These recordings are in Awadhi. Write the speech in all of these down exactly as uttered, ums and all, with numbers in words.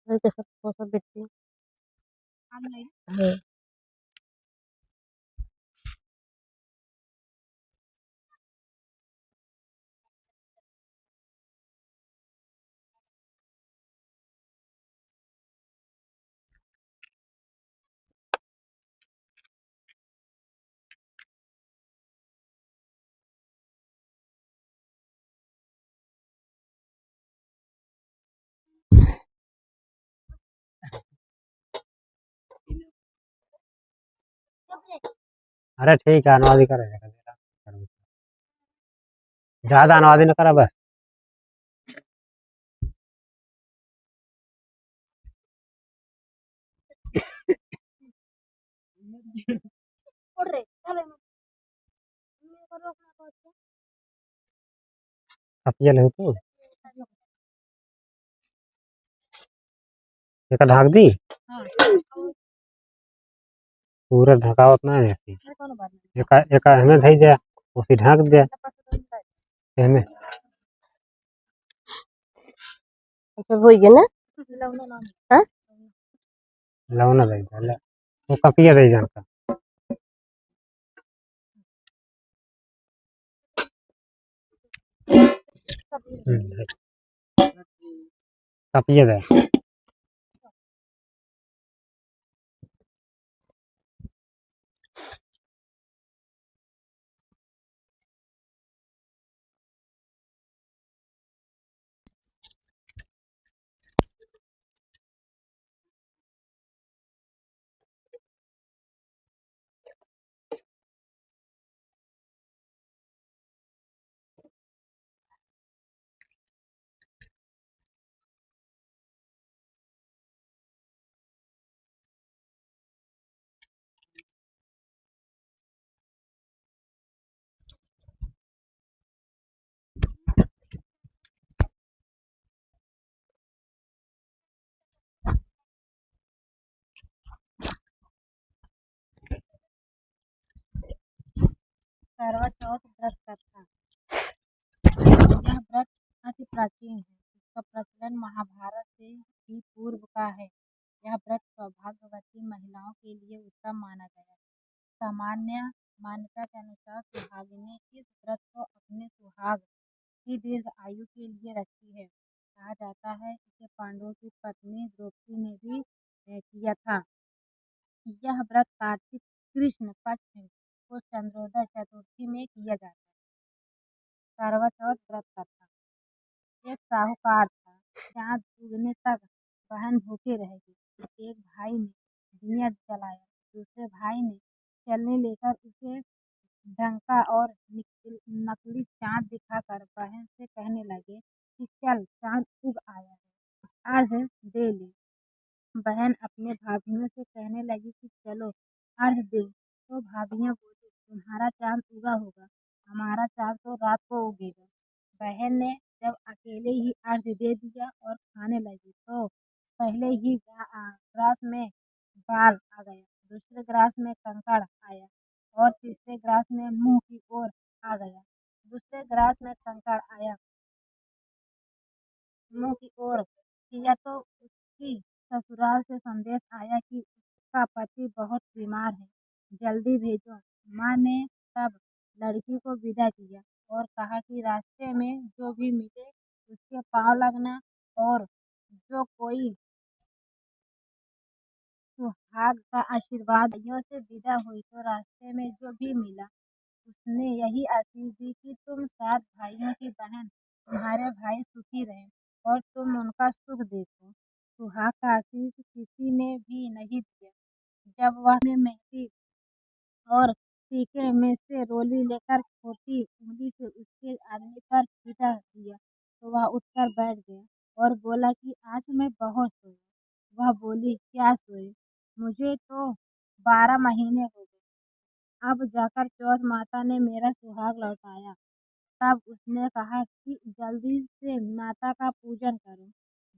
वही के सब, वो सब बेचती। हाँ। अरे ठीक है, अनुवादी करे, ज्यादा अनुवादी न करा बस। कपिया ले तू। एका ढाक दी। हाँ। पूरा ढकावत ना है ऐसी। अरे, कोनो बात नहीं। एका, एका हमें धई जा, उसी ढाक दे। हमें। अच्छा, हो गया ना? हाँ? लौना दे दे, ले। वो कपिया दे जान का। हम्म, कपिया दे। करवा चौथ व्रत कथा। यह व्रत अति प्राचीन है। इसका प्रचलन महाभारत से भी पूर्व का है। यह व्रत सौभाग्यवती महिलाओं के लिए उत्तम माना गया है। सामान्य मान्यता के अनुसार सुहागिनें इस व्रत को अपने सुहाग की दीर्घ आयु के लिए रखती है। कहा जाता है, इसे पांडवों की पत्नी द्रौपदी ने भी, अ, किया था। यह व्रत कार्तिक कृष्ण पक्ष को चंद्रोदय चतुर्थी में किया जाता है। करवा चौथ व्रत कथा। एक साहूकार था। चांद उगने तक बहन भूखी रहेगी। एक भाई ने दिया जलाया, दूसरे भाई ने छलनी लेकर उसे ढंका और निकल-, नकली चांद दिखाकर बहन से कहने लगे कि चल, चांद उग आया है, अर्घ दे ले। बहन अपने भाभियों से कहने लगी कि चलो, अर्घ दे। तो भाभियां बोली, तुम्हारा चांद उगा होगा, हमारा चांद तो रात को उगेगा। बहन ने जब अकेले ही अर्घ दे दिया और खाने लगी, तो पहले ही ग्रा-, आ, ग्रास में बाल आ गया, दूसरे ग्रास में कंकड़ आया और तीसरे ग्रास में मुंह की ओर आ गया। दूसरे ग्रास में कंकड़ आया, मुंह की ओर किया तो उसकी ससुराल से संदेश आया कि उसका पति बहुत बीमार है, जल्दी भेजो। माँ ने तब लड़की को विदा किया और कहा कि रास्ते में जो भी मिले उसके पाँव लगना और जो कोई सुहाग का आशीर्वाद। भाइयों से विदा हुई तो रास्ते में जो भी मिला, उसने यही आशीष दी कि तुम सात भाइयों की बहन, तुम्हारे भाई सुखी रहें और तुम उनका सुख देखो। सुहाग का आशीष किसी ने भी नहीं दिया। जब वह में मेहंदी और सीके में से रोली लेकर छोटी उंगली से उसके आदमी पर छींटा दिया, तो वह उठकर बैठ गया और बोला कि आज मैं बहुत सोया। वह बोली, क्या सोए? मुझे तो बारह महीने हो गए। अब जाकर चौथ माता ने मेरा सुहाग लौटाया। तब उसने कहा कि जल्दी से माता का पूजन करो।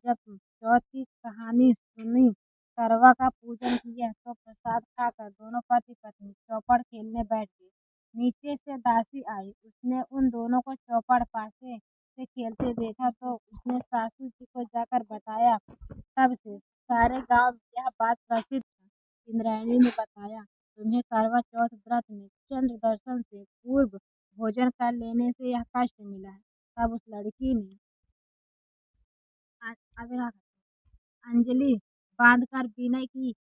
जब चौथ की कहानी सुनी, करवा का पूजन किया, तो प्रसाद खाकर दोनों पति पत्नी चौपड़ खेलने बैठ गए। नीचे से दासी आई, उसने उन दोनों को चौपड़ पासे हँसते खेलते देखा तो उसने सासू जी को जाकर बताया। तब से सारे गांव में यह बात प्रसिद्ध है। इंद्रायणी ने बताया, तुम्हें करवा चौथ व्रत में चंद्र दर्शन से पूर्व भोजन कर लेने से यह कष्ट मिला है। तब उस लड़की ने अ-, अबे ना, अंजलि बांधकर विनय की,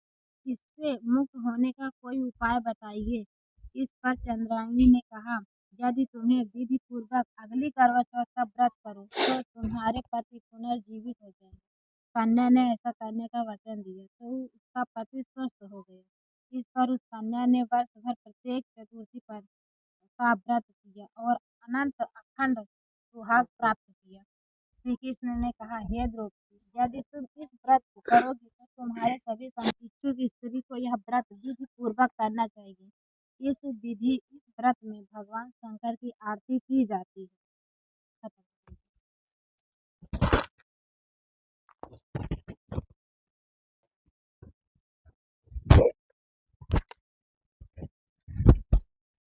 इससे मुक्त होने का कोई उपाय बताइए। इस पर चंद्रायणी ने कहा, यदि तुम्हें विधि पूर्वक अगली करवा चौथ का व्रत करो तो तुम्हारे पति पुनर्जीवित हो जाएंगे। कन्या ने ऐसा करने का वचन दिया तो उसका पति स्वस्थ हो गया। इस पर उस कन्या ने वर्ष भर प्रत्येक चतुर्थी पर का व्रत किया और अनंत अखंड सुहाग प्राप्त किया। श्री कृष्ण ने कहा, हे द्रौपदी, यदि तुम इस व्रत को करोगी तो तुम्हारे सभी संग इच्छुक स्त्री को यह व्रत विधि पूर्वक करना चाहिए। इस विधि, इस व्रत में भगवान शंकर की आरती की जाती है। खत्म।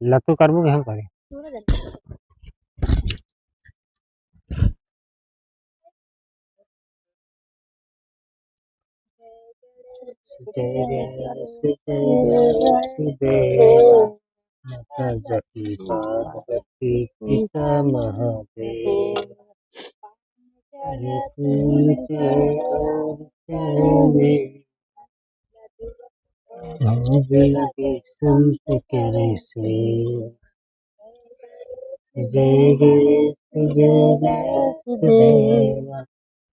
लतू करबू कि हम करी? जय गणेश, जय गणेश देवा, माता जाकी पार्वती पिता महादेव। जय पूज्य और जय देव। भोग लगे संत करे सेवा। जय गणेश, जय गणेश देवा,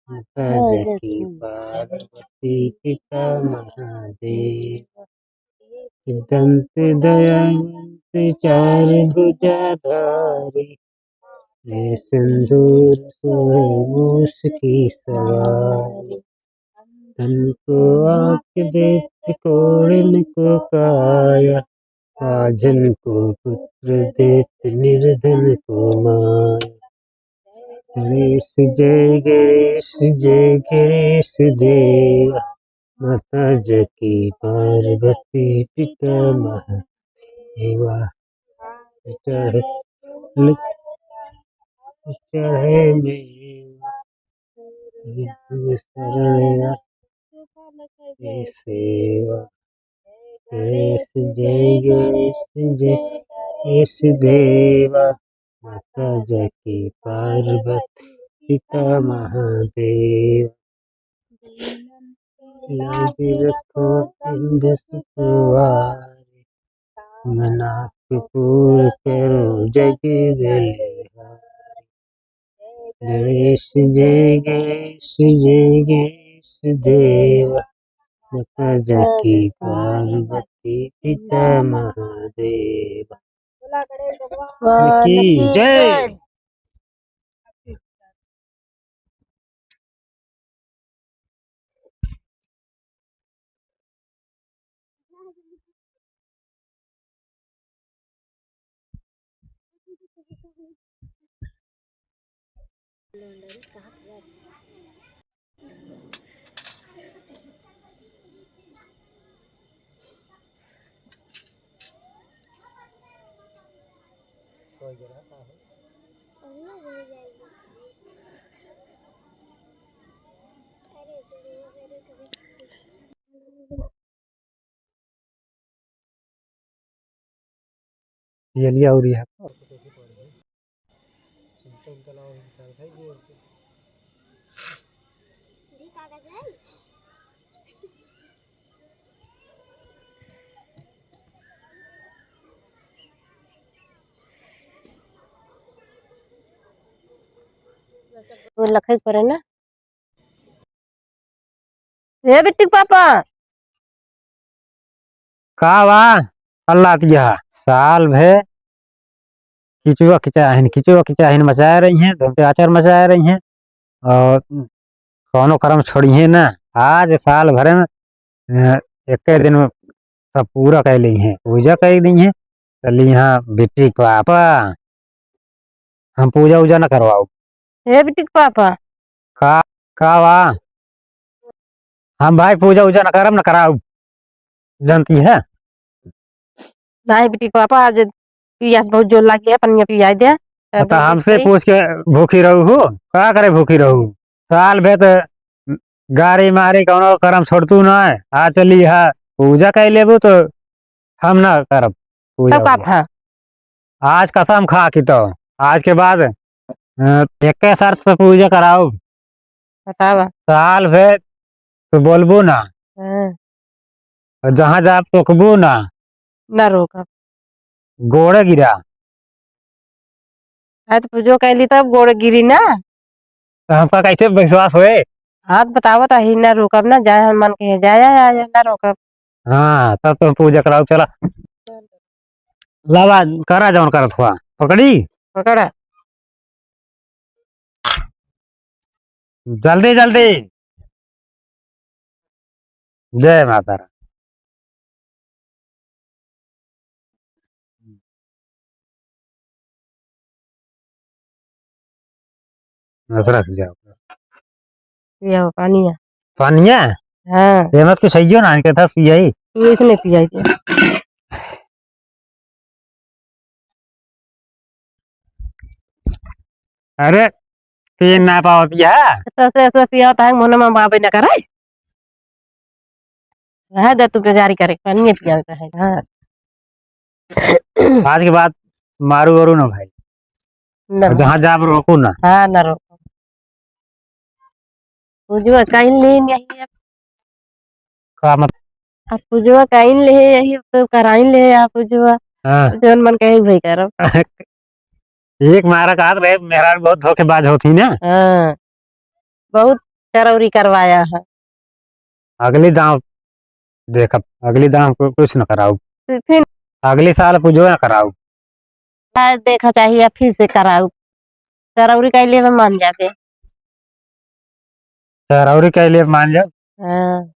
माता जाकी पार्वती पिता महादेव। दंत दयावंत चार भुजाधारी, ले सिंदूर सोहे मूस की सवारी। तन को आँख देत कोढ़िन को काया, पाजन को पुत्र देत निर्धन को माया। गणेश जय गणेश जय गणेश देवा, माता जाकी पार्वती पिता महादेवा। चढ़े, चढ़े में शरण या सेवा। गणेश जय गणेश जय गणेश देवा, माता जाकी पार्वती पिता महादेव। लाज रखो बिंद सुखवारी, मना कपूर करो जग बलिहारी। गणेश जय गणेश जय गणेश देवा, माता जाकी पार्वती पिता महादेव। बोला गणेश भगवान की जय। ये लिया और ये है। वो लखई पड़े ना। ए बिट्टी के पापा। का बा? अल्लाह दिया साल भे किचुआ किचाहिन, किचुआ किचाहिन मचाए रही हैं, ढोंपे आचार मचाए रही हैं और कौनो करम छोड़िए ना। आज साल भरे में, अ, एक दिन में सब पूरा कर ली हैं, पूजा कर दी हैं। चली हाँ बिट्टी के पापा, हम पूजा उजा न करवाओ। ए बिट्टी के पापा। का, का बा? हम भाई पूजा उजा न करब, न कराउब। जानती है? नाही बिट्टी के पापा, आज पियास बहुत जोर लागी है, पनिया पियाई दे। तो हमसे पूछ के भूखी रहू हो, का करे भूखी रहू? साल भे तो गारी मारी कौनो करम छोड़तू ना है। आ चली हा पूजा कइ लेबू तो हम ना करब पूजा तब का उजा। फा? आज कसम खा के तो आज के बाद, अ, एक्के शर्त पे पूजा कराउब। बतावा। साल भे तो बोलबू ना। हाँ। और जहाँ जाब टोकबू ना। ना रोकब। गोड़े गिरा। हाँ, तो पूजो कैली तब गोड़ गिरी ना। तो हमका कैसे विश्वास होए? हाँ, तो बतावत ही ना रोकब ना, जाए हम मन के जाए, आए, आए, ना रोकब। हाँ, तब तो हम पूजा कराउब, चला। लावा, करा जौन करत हुआ। पकड़ी? पकड़ा। जल्दी, जल्दी। जय माता रानी। बस रख जाओ। पियाओ पानिया। पानिया? हाँ। ये मत कुछ सही हो ना, इनके था पियाई। तू इसने पियाई दे। अरे, पी ना पावत या? तो से, से पियावत है, मुँह में बाबे न करे। रह दे, तू बेजारी करे, पानी पियावत है। हाँ। आज के बाद मारू वारू ना भाई। ना। और जहाँ जाब रोकू ना। हाँ, ना रोकू। पूजवा कहीं ले नहीं है। का मत? अब पूजवा कहीं ले है, यही तो कराइन ले है आप पूजवा। हाँ। जौन मन कहे वही करब। एक मारा कहत रहे, मेहरारू बहुत धोखेबाज होती ना। हाँ। बहुत चरौरी करवाया है। अगली दाँव देखब, अगली दाँव कु-, कुछ न कराउब। फिर? अगली साल पूजो न कराउब। शायद देखा चाहिए, फिर से कराउब। चरौरी कइ लेबे मान जाबे। चरौरी कइ लेबे मान जाब। हाँ।